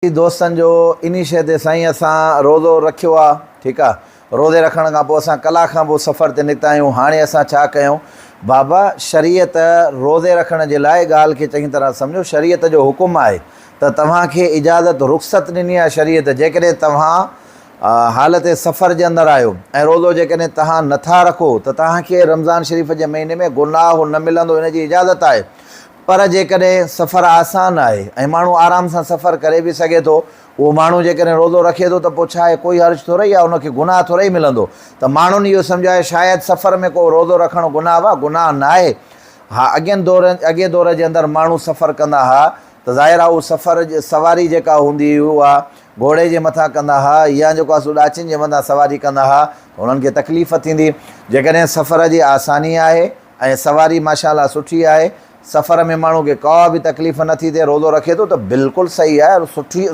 دوستن جو انهي شيء تي سائين اسان روزو رکيو آ ٺيڪ آ روزي رکڻ کان پوء اسان ڪلاڪ کان پوء سفر تي نڪتا آهيون هاڻي اسان ڇا ڪيون بابا شريعت روزي رکڻ جي لاء ڳالهه کي چڱي طرح سمجهو شريعت جو حڪم آهي ته توهان کي اجازت رخصت ڏني آهي شريعت جيڪڏهن توهان حالت سفر جي اندر آهيو ۽ روزو جيڪڏهن توهان نٿا رکو ته توهان کي رمضان شريف جي مهيني ۾ گناهه نه ملندو ان جي اجازت آهي پر جيڪڏهن سفر آسان آهي ۽ ماڻهو آرام سان سفر ڪري به سگهي ٿو، اهو ماڻهو جيڪڏهن روزو رکي ٿو ته پوء ڇا آهي ڪوئي حرج ٿورئي آهي، ان کي گناهه ٿورئي ملندو. ته ماڻهن اهو سمجهيو آهي شايد سفر ۾ ڪو روزو رکڻ گناهه آهي، گناهه ناهي. ها اڳين دور اڳين دور جي اندر ماڻهو سفر ڪندا ها ته ظاهر آهي اهو سفر سواري جيڪا هوندي هئي اها گهوڙي جي مٿان ڪندا ها يا جيڪو آهي سو ڏاچين جي مٿان سواري ڪندا ها ته انهن کي تڪليف ٿيندي. جيڪڏهن سفر جي آساني آهي ۽ سواري ماشاء الله سٺي آهي سفر ۾ ماڻهو کي ڪا به تڪليف نٿي ٿئي روزو رکي ٿو ته بلڪل صحيح آهي سٺي.